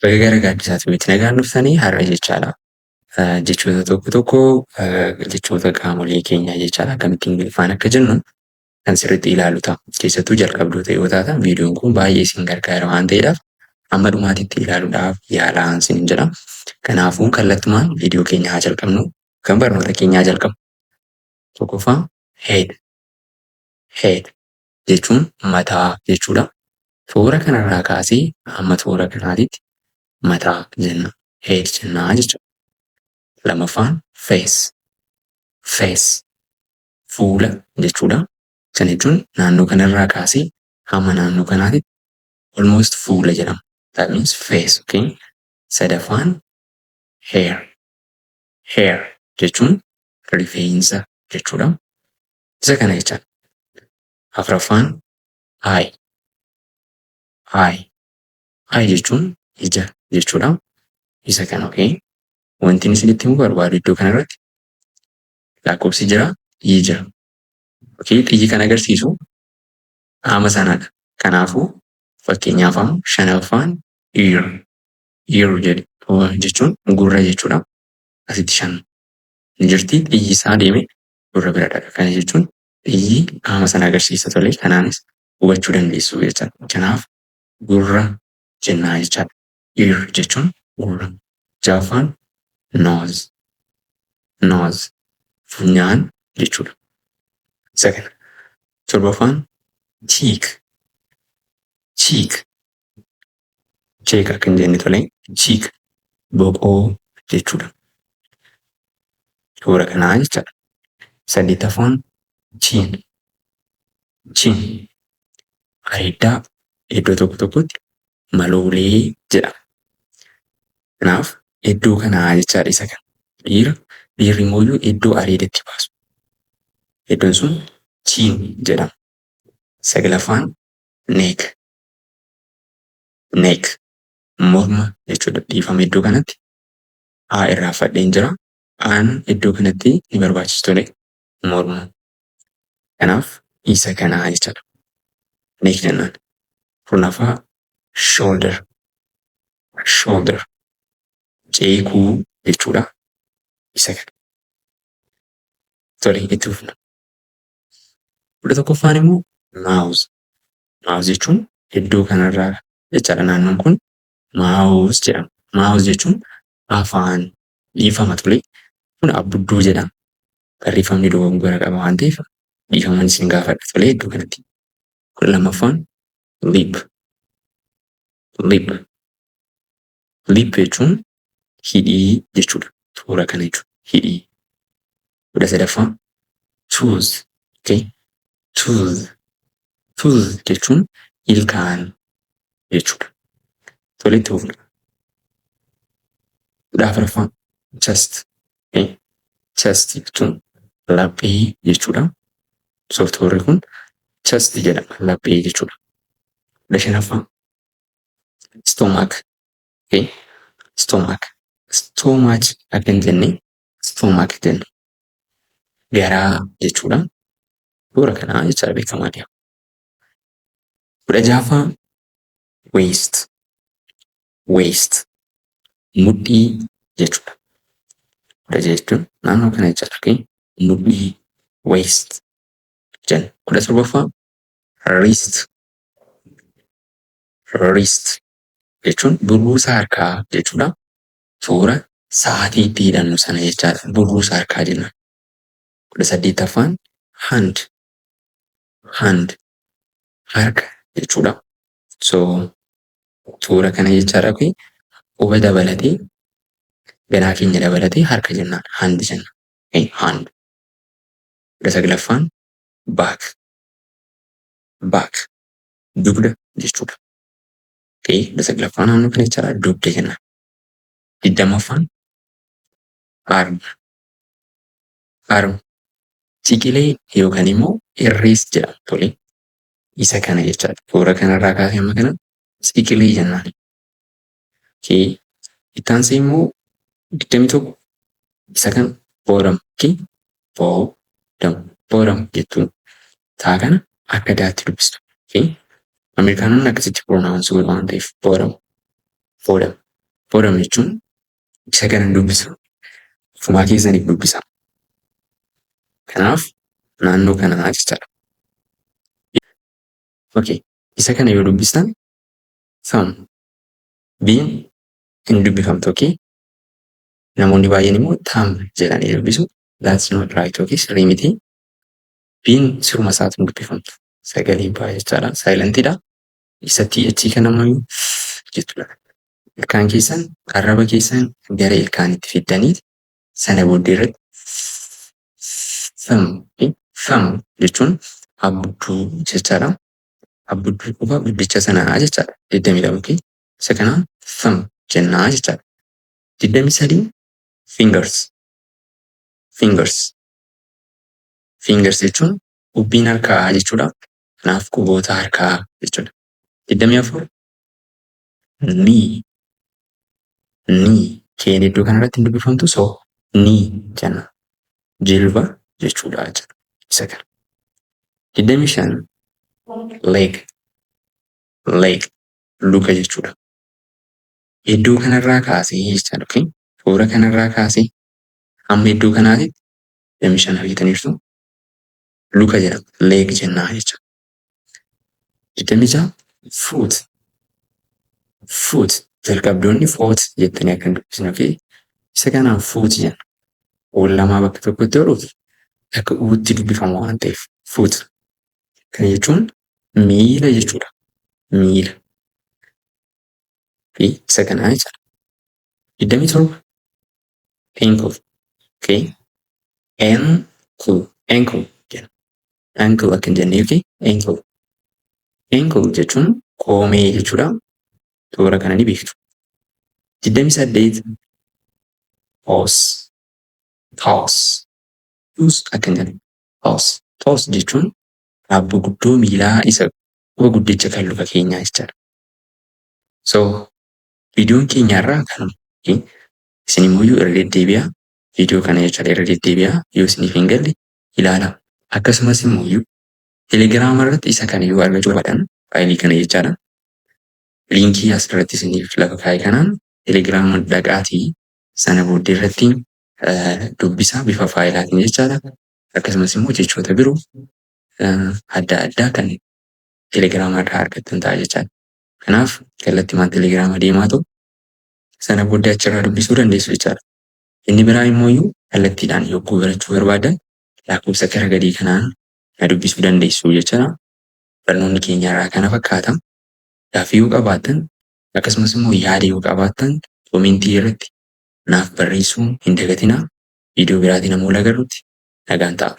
Baga gara gaaddisaatti miti nagaan dhuftanii har'a jechaadha. Jechoota tokko tokko, jechoota qaamolee keenyaa jechaadha, akkamitti Ingiliffaan akka jennu kan sirriitti ilaalu ta'a. Keessattuu jalqabdoota yoo taatan viidiyoon kun baay'ee isin gargaara waan ta'eedhaaf hamma dhumaatitti ilaaluudhaaf yaalaa isiniin jedha. Kanaafuu kallattumaan viidiyoo keenya haa jalqabnu. Kan barnoota keenyaa jalqabnu. Tokkoffaa, head. Head jechuun mataa jechuudha. Toora kanarraa kaasee hamma toora kanaatitti mataa jenna. Head jennaa jechuudha. Lammaffaan, face. Face fuula jechuudha. Kana jechuun naannoo kanarraa kaasee hamma naannoo kanaatitti almost fuula jedhama. That means face, okay? Sadaffaan, hair. Hair jechuun rifeensa jechuudha. Isa kana jechaadha. Afuraffaan, eye. Eye. Eye jechuun ija jechuudha. Isa kana, okay? Wanti isinitti himuu barbaadu iddoo kanarratti lakkoofsi jira, xiyyi jira. Okay, xiyyi kan agarsiisu qaama sanadha. Kanaafuu fakkeenyaaf amma shanaffaan ear. Ear jedhu jechuun gurra jechuudha. Asitti shan ni jirti, xiyyi isaa deemee gurra bira dhaqa. Kana jechuun xiyyi qaama sana agarsiisa tolee, kanaanis hubachuu dandeessu jechaadha. Kanaaf gurra jennaa jechaadha. Ear jechuun gurra. Ja'affaan, nose. Nose funyaan jechuudha. Isa kana. Torbaffaan, cheek. Cheek. Cheek akka hin jenne tolee, cheek boqoo jechuudha. Toora kanaa jechaadha. Saddeettaffaan, chin. Chin areeddaa, iddoo tokko tokkotti maloolee jedhama. Kanaaf iddoo kanaa jechaadha isa kana. Dhiirri immoo iddoo areeda itti baasu. Iddoon sun chin jedhama. Saglaffaan, neck. Neck morma jechuudha. Dhiifama, iddoo kanatti A irraanfadheen jira. Aan iddoo kanatti ni barbaachisu ture, morma. Kanaaf isa kanaa jechaadha. Neck jennaan. 10ffaa, shoulder. Shoulder ceekuu jechuudha. Isa kana. Tole, itti fufna. 11ffaan immoo mouth. Mouth jechuun iddoo kanarraa jechaadha, naannoon kun mouth jedhama. Mouth jechuun afaan. Dhiifama ture. Kun abbudduu jedhama. Barreeffamni dogoggora qaba waan ta'eef dhiifaman isin gaafadha tolee iddoo kanatti. 12ffaan, lip. Lip. Lip jechuun hidhii jechuudha. Toora kana jechuudha. Hidhii. 13ffaan, tooth. Okay. Tooth. Tooth jechuun ilkaan jechuudha. Tole, itti fufna. 14ffaan, chest. Okay. Chest jechuun laphee jechuudha. So toorri kun chest jedhama, laphee jechuudha. 15ffaan, stomach. Okay. Stomach. Stomach akka hin jenne, stomach jenna. Garaa jechuudha. Toora kanaa jechaadha, beekamaadha. 16ffaan, waist. Waist mudhii jechuudha. 16 jechuun naannoo kana jechaadha. Okay. Mudhii, waist jenna. 17ffaa, wrist. Wrist jechuun burruusa harkaa jechuudha. Toora sa'aatii itti hidhannu sana jechaadha. Burruusa harkaa jenna. 18ffaan, hand. Hand harka jechuudha. So toora kana jechaadha, quba dabalatee, garaa keenya dabalatee harka jennaan. Hand jenna. Hand. 19ffaan, back. Back dugda jechuudha. 19ffaan naannoo kana jechaadha, dugda jenna. 20ffaan, arm. Arm ciqilee yookaan immoo irrees jedhama. Tole, isa kana jechaadha. Toora kanarraa kaasee hamma kana ciqilee jennaan. Itti aansee immoo 21 isa kana, bottom. Bottom, bottom jettuun taa kana akka daatti dubbistu. Ameerikaanonni akkasitti pronounce godhu waan ta'eef, bottom, bottom. Bottom jechuun isa kana dubbisu. Ofumaa keessaniif dubbisa. Kanaaf naannoo kanaa jechaadha. Okay. Isa kana yoo dubbistan, thumb. Biin hin dubbifamtu, okay? Namoonni baay'een immoo thumb jedhanii dubbisu. That's not right, okay? Sirrii miti. Biin siruma isaatu hin dubbifamtu. Sagaleen ba'a jechaadha. Silentiidha. Isa TH kana immoo jechuudha. Ilkaan keessan, arraba keessan gara ilkaanitti fiddanii sana booddee irratti thumb, thumb jechuun abbudduu jechaadha. Abbudduu qofa guddicha sanaa jechaadha. 22, okay? Isa kanaan thumb jennaa jechaadha. 23, fingers. Fingers. Fingers jechuun qubbiin harkaa jechuudha. Kanaaf quboota harkaa jechuudha. 24, knee. Knee. Keen iddoo kanarratti hin dubbifamtu, so knee jenna. Jilba jechuudha jechuudha. Isa kana. 25, leg. Leg. Luka jechuudha. Iddoo kanarraa kaasee jechaadha. Okay? Toora kanarraa kaasee hamma iddoo kanaatti, 25 argitaniirtu, luka jedhama. Leg jennaa jechuudha. 26, foot. Foot. Jalqabdoonni foot jettanii akka hin dubbisne, okay? Isa kanaan foot jenna. Ool lamaa bakka tokkotti yoo dhufu akka uutti dubbifama waan ta'eef foot. Kana jechuun miila jechuudha. Miila. Fi isa kanaa jechuudha. 27, ankle. Okay. Ankle. Ankle jenna. Ankle akka hin jennee, okay? Ankle. Ankle jechuun koomee jechuudha. Toora kana ni beektu. 28, toes. Toes. Toes akka hin jenne. Toes. Toes jechuun raabboo guddoo miilaa isa quba guddicha kan luka keenyaa jechaadha. So viidiyoon keenya irraa kanuma. Isin immoo irra deddeebi'aa viidiyoo kana jechaadha, irra deddeebi'aa yoo isiniif hin galle ilaalaa. Akkasumas immoo Telegiraama irratti isa kana yoo argachuu barbaadan, faayilii kana jechaadha. Liinkii asirratti isiniif lafa kaa'e kanaan Telegiraama dhaqaatii sana booddee irratti dubbisaa bifa faayilaatiin jechaadha. Akkasumas immoo jechoota biroo adda addaa kan Telegiraama irraa argattan ta'a jechaadha. Kanaaf kallattiimaan Telegiraama deemaa ta'u sana booddee achirraa dubbisuu dandeessu jechaadha. Inni biraa immoo kallattiidhaan yogguu barachuu barbaadan lakkoofsa gara gadii kanaan na dubbisuu dandeessu jechaadha. Barnoonni keenya irraa kana fakkaata. Gaaffii yoo qabaattan, akkasumas immoo yaada yoo qabaattan, koomentii irratti naaf barreessuu hin dagatinaa. Viidiyoo biraatiin ammoo wal agarrutti nagaan ta'a.